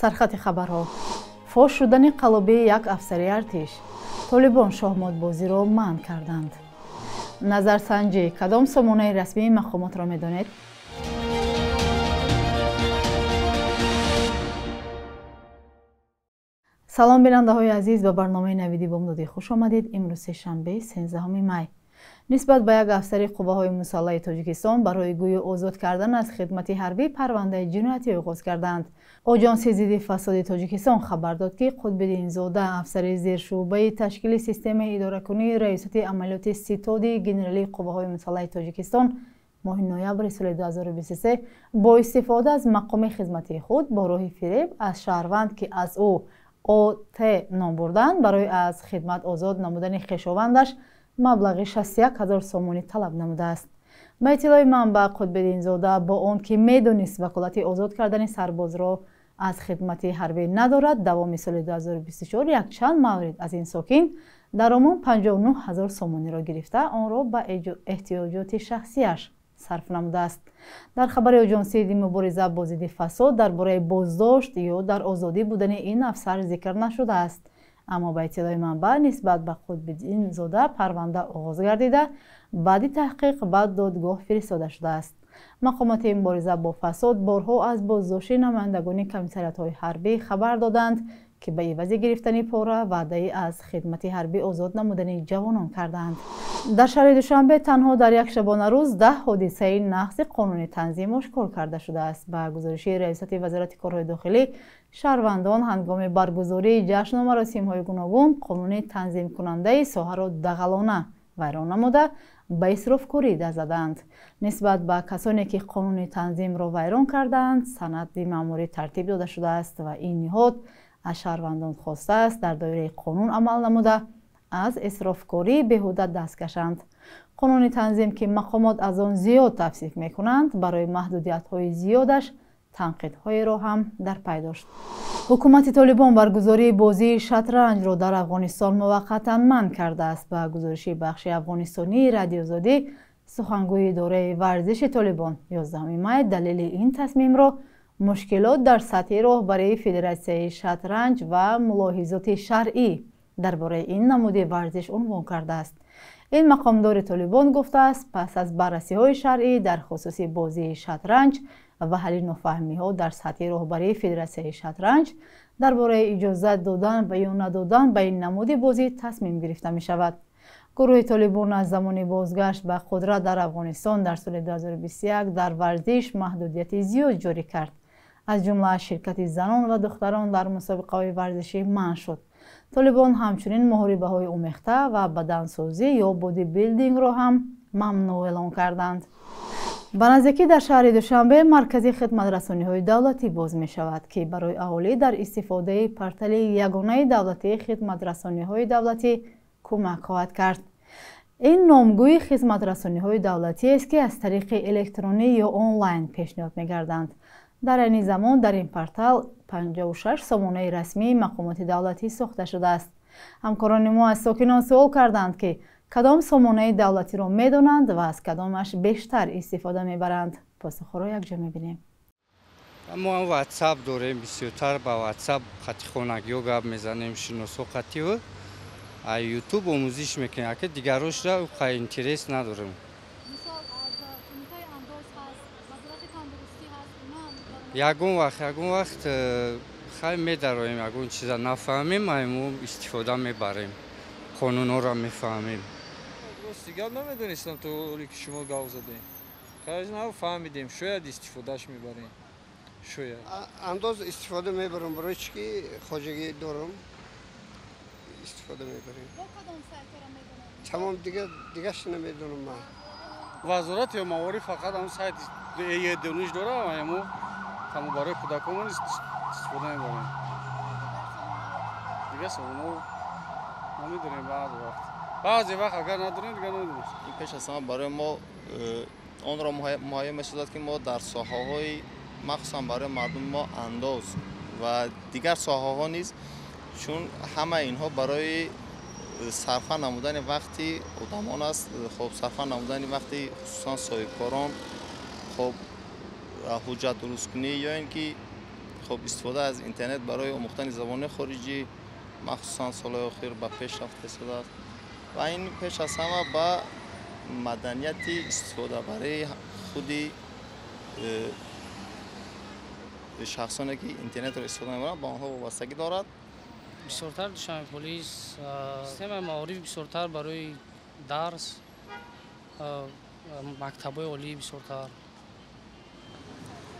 Сархати хабарҳо. Фош шудани қалобии як афсари артиш. Толибон шоҳмотбозиро манъ карданд. Назарсанҷӣ: кадом сомонаи расмии мақомотро медонед? Салом, бинандаҳои азиз, ба барномаи Навиди Бомдодӣ хуш омадед. Имрӯз сешанбе, 13 май. Нисбат ба як афсари қувваҳои мусаллаҳи Тоҷикистон барои гӯё озод кардан аз хидмати ҳарбӣ парвандаи ҷиноятӣ оғоз карданд. Оҷонси зидди фасоди Тоҷикистон хабар дод, ки Қутбиддинзода, афсари зершӯъбаи ташкили системаи идоракунии раёсати амалиёти ситоди генералии қувваҳои мусаллаҳи Тоҷикистон, моҳи ноябри соли 2023 бо истифода аз мақоми хизматии худ бо роҳи фиреб аз шаҳрванд, ки аз ӯ ОТ ном бурданд, барои аз хидмат озод намудани хешовандаш маблағи 61 ҳазор сомонӣ талаб намудааст. Ба иттилои манбаъ, Қутбиддинзода бо он ки медонист ваколати озод кардани сарбозро аз хидмати ҳарбӣ надорад, давоми соли 2024 якчанд маврид аз ин сокин дар умум 59 ҳазор сомониро гирифта, онро ба эҳтиёҷоти шахсияш сарф намудааст. Дар хабари оҷонсии мубориза бо зидди фасод дар бораи боздошт ё дар озодӣ будани ин афсар зикр нашудааст. Аммо ба иттилои манбаъ, нисбат ба Қутбиддинзода парванда оғоз гардида, баъди таҳқиқ ба додгоҳ фиристода шудааст. Мақомоти мубориза бо фасод борҳо аз боздошти намояндагони комиссариятҳои ҳарбӣ хабар доданд, ки ба ивази гирифтани пора ваъдаи аз хидмати ҳарбӣ озод намудани ҷавонон карданд. Дар шаҳри Душанбе танҳо дар як шабонарӯз 10 ҳодисаи нақзи қонуни танзим ошкор карда шудааст. Ба гузориши раёсати вазорати корҳои дохилӣ, шаҳрвандон ҳангоми баргузории ҷашну маросимҳои гуногун қонуни танзимкунандаи соҳаро дағалона вайрон намуда, ба исрофкорӣ даст заданд. Нисбат ба касоне ки қонуни танзимро вайрон кардаанд, санади маъмурӣ тартиб дода шудааст ва ин ниҳод аз шаҳрвандон хостааст дар доираи қонун амал намуда, аз исрофкории беҳуда даст кашанд. Қонуни танзим, ки мақомот аз он зиёд тавсиф мекунанд, барои маҳдудиятҳои зиёдаш танқидҳоеро ҳам дар пай дошт. Ҳукумати Толибон баргузории бозии шатранҷро дар Афғонистон муваққатан манъ кардааст. Ба гузориши бахши афғонистонии Радиозодӣ, сухангӯи идораи варзиши Толибон 11 май далели ин тасмимро мушкилот дар сатҳи роҳбарии федератсияи шатранҷ ва мулоҳизоти шаръӣ дар бораи ин намуди варзиш унвон кардааст. Ин мақомдори Толибон гуфтааст, пас аз баррасиҳои шаръӣ дар хусуси бозии шатранҷ ва ҳалли нофаҳмиҳо дар сатҳи роҳбарии федератсияи шатранҷ дар бораи иҷозат додан ва ё надодан ба ин намуди бозӣ тасмим гирифта мешавад. Гурӯҳи Толибон аз замони бозгашт ба қудрат дар Афғонистон дар соли 2021 дар варзиш маҳдудияти зиёд ҷорӣ кард. Аз ҷумла ширкати занон ва духтарон дар мусобиқаҳои варзишӣ манъ шуд. Толибон ҳамчунин муҳорибаҳои омехта ва бадансозӣ ё бодибилдингро ҳам мамнӯъ эълон карданд. Ба наздикӣ дар шаҳри Душанбе маркази хидматрасониҳои давлатӣ боз мешавад, ки барои аҳолӣ дар истифодаи портали ягонаи давлатии хидматрасониҳои давлатӣ кӯмак хоҳад кард. Ин номгӯи хидматрасониҳои давлатиест, ки аз тариқи электронӣ ё онлайн пешниҳод мегарданд. Дар айни замон дар ин портал 56 сомонаи расмии мақомоти давлатӣ сохта шудааст. Ҳамкорони мо аз сокинон суол карданд, ки кадом сомонаи давлатиро медонанд ва аз кадомаш бештар истифода мебаранд. Посухҳоро якҷо мебинем. Мо ҳам WhatsApp дорем, бисёртар ба WhatsApp қати хонагиҳо гап мезанем, шиносҳо қативу а YouTube омӯзиш мекунем, аки дигарошра қа интерес надорем. Ягон вақт хай медароем, ягон чиза нафаҳмем, мо истифода мебарем, қонунҳоро мефаҳмем. Рости гап, намедонистам то оли ки шумо гап задем. Хай, фаҳмидем, шояд истифодаш мебарем, шояд. Андоз истифода мебарам, барои чӣ ки хоҷагӣ дорам, истифода мебарем. Тамом, дигаш намедонам ман. Вазорати маориф фақат ҳамн сайт дониш дора, мо тамом барои кӯдаконмон истифода мебарем. Дигар сомонао намедонем. Баъзе вақт, баъзе вақт агар надорем, дигар намедонем. Ин пеш аз ҳама барои мо онро муҳайё месозад, ки мо дар соҳаҳои, махсусан барои мардуми мо андоз ва дигар соҳаҳо низ, чун ҳамаи инҳо барои сарфа намудани вақти одамон аст. Хоб, сарфа намудани вақти хусусан соҳибкорон, хоб, ҳуҷҷат дурусткунӣ ё ин ки Хуб, истифода аз интернет барои омӯхтани забони хориҷӣ махсусан солҳои охир ба пеш рафта истодааст ва ин пеш аз ҳама ба маданияти истифодабарии худи шахсоне ки интернетро истифода мебаранд ба онҳо вобастагӣ дорад. Бисёртар Душанбе полис, системаи маориф бисёртар барои дарс, мактабҳои олӣ бисёртар.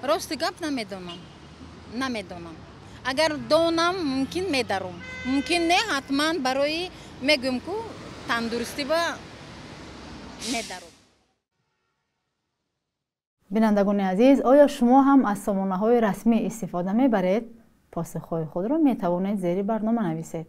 Рости гап намедонам. Агар донам, мумкин медаром, мумкин не, ҳатман барои мегӯем ку тандурустӣ ба медаром. Бинандагони азиз, оё шумо ҳам аз сомонаҳои расмӣ истифода мебаред? Посухҳои худро метавонед зери барнома нависед.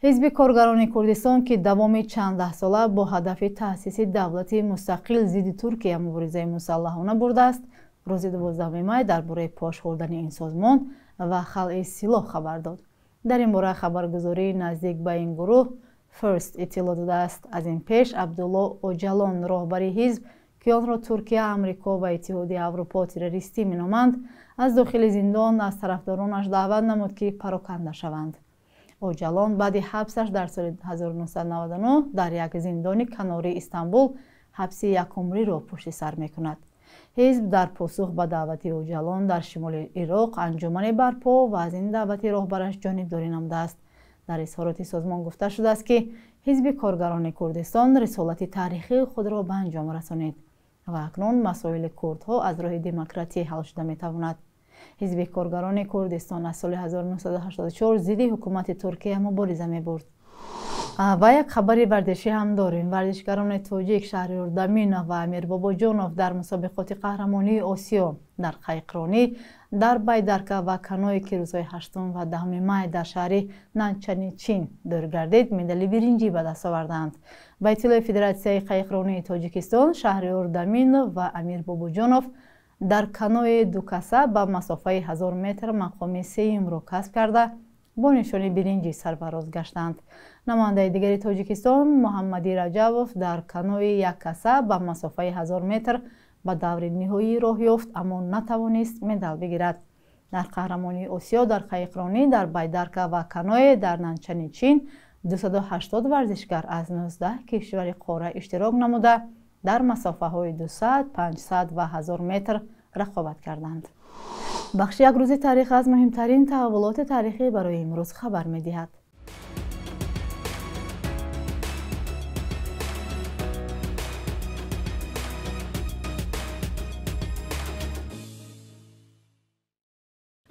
Ҳизби коргарони Курдистон, ки давоми чанд даҳсола бо ҳадафи таъсиси давлати мустақил зидди Туркия муборизаи мусаллаҳона бурдааст, рӯзи 12 май дар бораи пош хӯрдани ин созмон ва халъи силоҳ хабар дод. Дар ин бора хабаргузории наздик ба ин гурӯҳ First иттилоъ додааст. Аз ин пеш Абдулло Оҷалон, роҳбари ҳизб, ки онро Туркия, Амрико ва Иттиҳоди Аврупо террористӣ меноманд, аз дохили зиндон аз тарафдоронаш даъват намуд, ки пароканда шаванд. Оҷалон баъди ҳабсаш дар соли 1999 дар як зиндони канории Истанбул ҳабси якумриро пушти сар мекунад. Ҳизб дар посух ба даъвати Оҷалон дар шимоли Ироқ анҷумане барпо ва аз ин даъвати роҳбараш ҷонибдорӣ намудааст. Дар изҳороти созмон гуфта шудааст, ки Ҳизби коргарони Курдистон рисолати таърихии худро ба анҷом расонид ва акнун масоили курдҳо аз роҳи демократӣ ҳал шуда метавонад. Ҳизби коргарони Курдистон аз соли 1984 зидди ҳукумати Туркия мубориза мебурд. Ва як хабари варзишӣ ҳам дорем. Варзишгарони тоҷик Шаҳриёр Даминов ва Амир Бобоҷонов дар мусобиқоти қаҳрамонии Осиё дар қайқронӣ, дар байдарка ва каное, ки рӯзҳои 8 ва 10 май дар шаҳри Нанчани Чин доир гардид, медали биринҷӣ ба даст оварданд. Ба иттилои Федератсияи қайқронии Тоҷикистон, Шаҳриёр Даминов ва Амир Бобоҷонов дар канои дукаса ба масофаи 1000 метр мақоми сеюмро касб карда, бо нишони биринҷӣ сарфароз гаштанд. Намояндаи дигари Тоҷикистон Муҳаммади Раҷабов дар канои яккаса ба масофаи 1000 метр ба даври ниҳоӣ роҳ ёфт, аммо натавонист медал бигирад. Дар қаҳрамонии Осиё дар қайқронӣ, дар байдарка ва каное дар Нанчани Чин 280 варзишгар аз 19 кишвари қора иштирок намуда, дар масофаҳои 200, 500 ва 1000 метр рақобат карданд. Бахши як рӯзи таърих аз муҳимтарин таҳаввулоти таърихӣ барои имрӯз хабар медиҳад.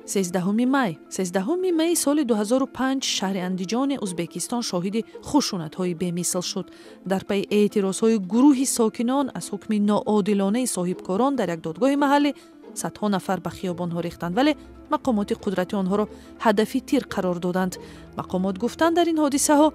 13 май. 13 май соли 2005 шаҳри Андиҷони Узбекистон шоҳиди хушунатҳои бемисл шуд. Дар пайи эътирозҳои гурӯҳи сокинон аз ҳукми ноодилонаи соҳибкорон дар як додгоҳи маҳаллӣ садҳо нафар ба хиёбонҳо рехтанд, вале мақомоти қудрати онҳоро ҳадафи тир қарор доданд. Мақомот гуфтанд, дар ин ҳодисаҳо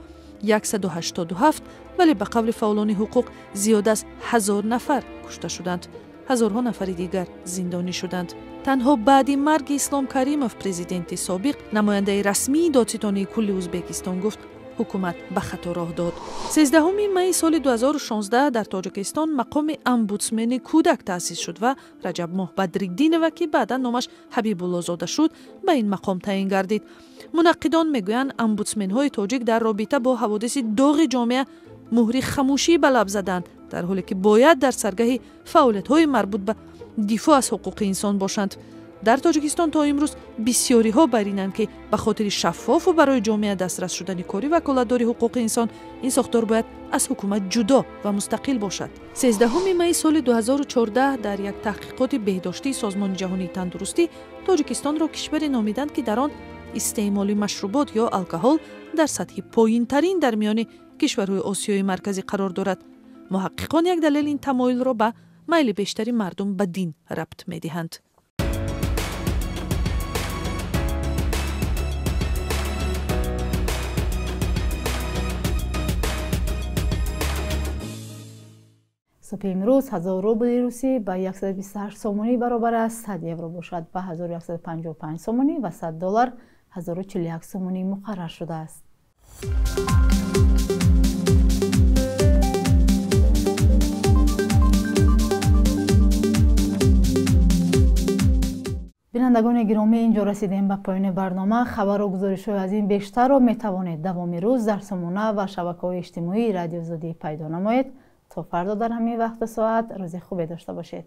187, вале ба қавли фаъолони ҳуқуқ зиёд аз 1000 нафар кушта шуданд. Ҳазорҳо нафари дигар зиндонӣ шуданд. Танҳо баъди марги Ислом Каримов, президенти собиқ, намояндаи расмии додситонии кулли Узбекистон гуфт, ҳукумат ба хато роҳ дод. 13 майи соли 2016 дар Тоҷикистон мақоми омбудсмени кӯдак таъсис шуд ва Раҷабмоҳ Бадриддинова, ки баъдан номаш Ҳабибуллозода шуд, ба ин мақом таъин гардид. Мунаққидон мегӯянд, омбудсменҳои тоҷик дар робита бо ҳаводиси доғи ҷомеа муҳри хамӯшӣ ба лаб заданд, дар ҳоле ки бояд дар саргаҳи фаъолиятҳои марбут ба дифоъ аз ҳуқуқи инсон бошанд. Дар Тоҷикистон то имрӯз бисёриҳо бар инанд, ки ба хотири шаффофу барои ҷомеа дастрас шудани кори ваколатдори ҳуқуқи инсон ин сохтор бояд аз ҳукумат ҷудо ва мустақил бошад. 13 майи соли 2014 дар як таҳқиқоти беҳдоштии Созмони ҷаҳонии тандурустӣ Тоҷикистонро кишваре номиданд, ки дар он истеъмоли машрубот ё алкоҳол дар сатҳи поинтарин дар миёни кишварҳои Осиёи Марказӣ қарор дорад. Муҳаққиқон як далели ин тамоюлро ба майли бештари мардум ба дин рабт медиҳанд. Субҳи имрӯз 1000 рубли русӣ ба 128 сомонӣ баробар аст, 100 евро бошад ба 1155 сомонӣ ва 100 доллар 1041 сомонӣ муқаррар шудааст. Бинандагони гиромӣ, инҷо расидем ба поёни барнома. Хабару гузоришҳои аз ин бештарро метавонед давоми рӯз дар сомона ва шабакаҳои иҷтимоии Радиои Озодӣ пайдо намоед. То фардо дар ҳамин вақту соат рӯзи хубе дошта бошед.